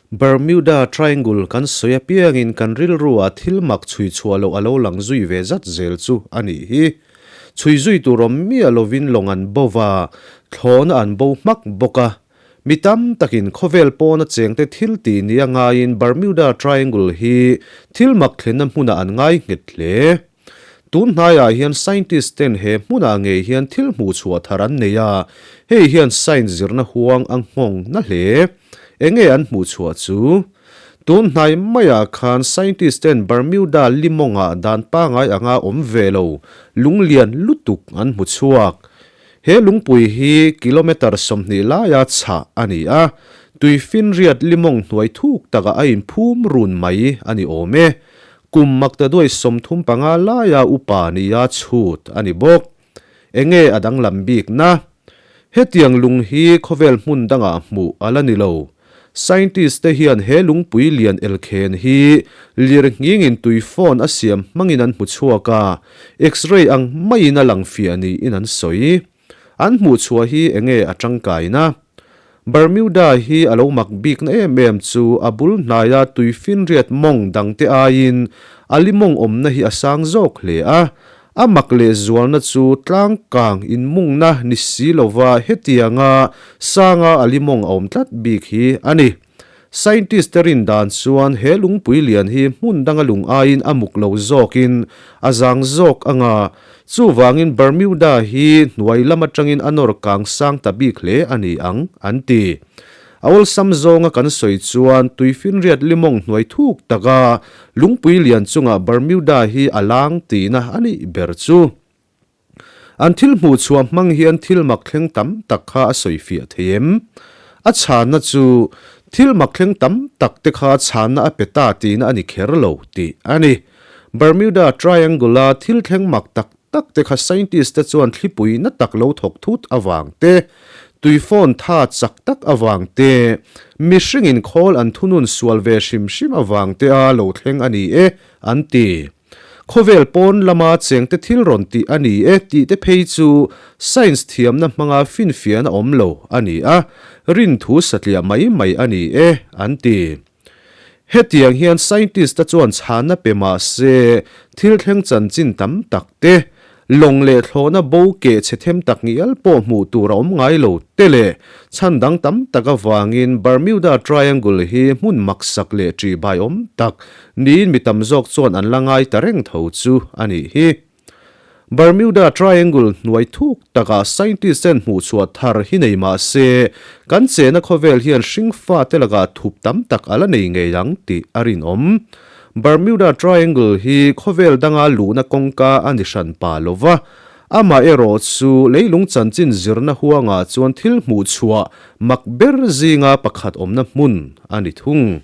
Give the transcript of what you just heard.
Bermuda Triangle kan sawi apiangin kan rilruah thil mak chhui chhuah loh a lo lang zui ve zat zel chu a nih hi. Chhui zui tur awm miah lovin lawng an bo va, thlawhna an bo hmak bawk a. Mi tam takin khawvel pawna chengte thil tih nia ngaiin Bermuda Triangle hi thil mak thlenna hmunah an ngai nghet hle. Tun hnaiah hian scientist ten he hmunah ngei hian thil hmuh chhuah thar an nei a, hei hian science zirna huang a nghawng na hle. Enge an hmuh chhuah chu? Tun hnai maiah khan scientist ten Bermuda limawngah dan pangai anga awm ve lo lunglian lutuk an hmu chhuak. He lungpui hi kilometre 20 laia chhah a ni a, tuifinriat limawng hnuai thuk takah a inphum run mai a ni awm e. Kum maktaduai 35 laia upa nia chhut a ni bawk. Enge a danglam bikna? Hetiang lung hi khawvel hmun dangah hmuh a la ni lo. Scientist te hian he lungpui lian elkhen hi lir nghingin tui phone a siam hmangin an hmu chhuak a, X-ray ang maiin a lang fiah niin an sawi. An hmuh chhuah hi enge a tangkaina? Bermuda hi a lo mak bikna em em chu a bul hnaia tuifinriat mawng dangte aiin a limawng awmna hi a sang zawk hle a. A mak leh zualna chu tlangkang inmungna ni si lova hetianga sanga a limawng a awm tlat bik hi a ni. Scientist te rin dan chuan he lungpui lian hi hmun danga lung aiin a muk lo zawkin a zang zawk ang a, chuvangin Bermuda hi hnuai lam atangin a nawr kang sang ta bik hle a ni ang, an ti. A awlsam zawnga kan sawi chuan tuifinriat limawng hnuai thuk taka lungpui lian chungah Bermuda hi a lang tihna a nih ber chu. An thil hmuh chhuah hmang hian thil mak thleng tam tak kha a sawi fiah thei em? A chhanna chu, thil mak thleng tam tak te kha chhanna a pe ta tihna a ni kher lo tih a ni. Bermuda Triangle-a thil thleng mak tak tak te kha scientist te chuan thlipui na tak lo thawk thut avang te, tuifawn tha chak tak avang te, mihringin khawl an thunun sual ve hrim hrim avang te a lo thleng a ni e, an ti. Khawvel pawn lama chengte thil rawn tih a ni e tih te phei chu science thiamna hmanga finfiahna awm lo a ni a, rinthu satliah mai mai a ni e, an ti. Hetiang hian scientist-te chuan chhanna pe mah se thil thleng chanchin tam tak te, Lawng leh thlawhna bo keh chhe them tak ngial pawh hmuh tur a awm ngai lo te leh chhan dang tam tak avangin Bermuda Triangle hi hmun maksak leh ṭihbai awm tak niin mi tam zawk chuan an la ngai ta reng tho chu a nih hi. Bermuda Triangle hnuai thuk takah scientist ten hmuhchhuah thar hi nei mah se kan chehna khawvel hian hringfate lakah thup tam tak a la nei ngei ang tih a rinawm. Bermuda Triangle hi khawvel danga luhna kawngka a ni hran pah lo va, amaherawh chu leilung chanchin zirna huangah chuan thil hmuh chhuah mak ber zinga pakhat awmna hmun a ni thung.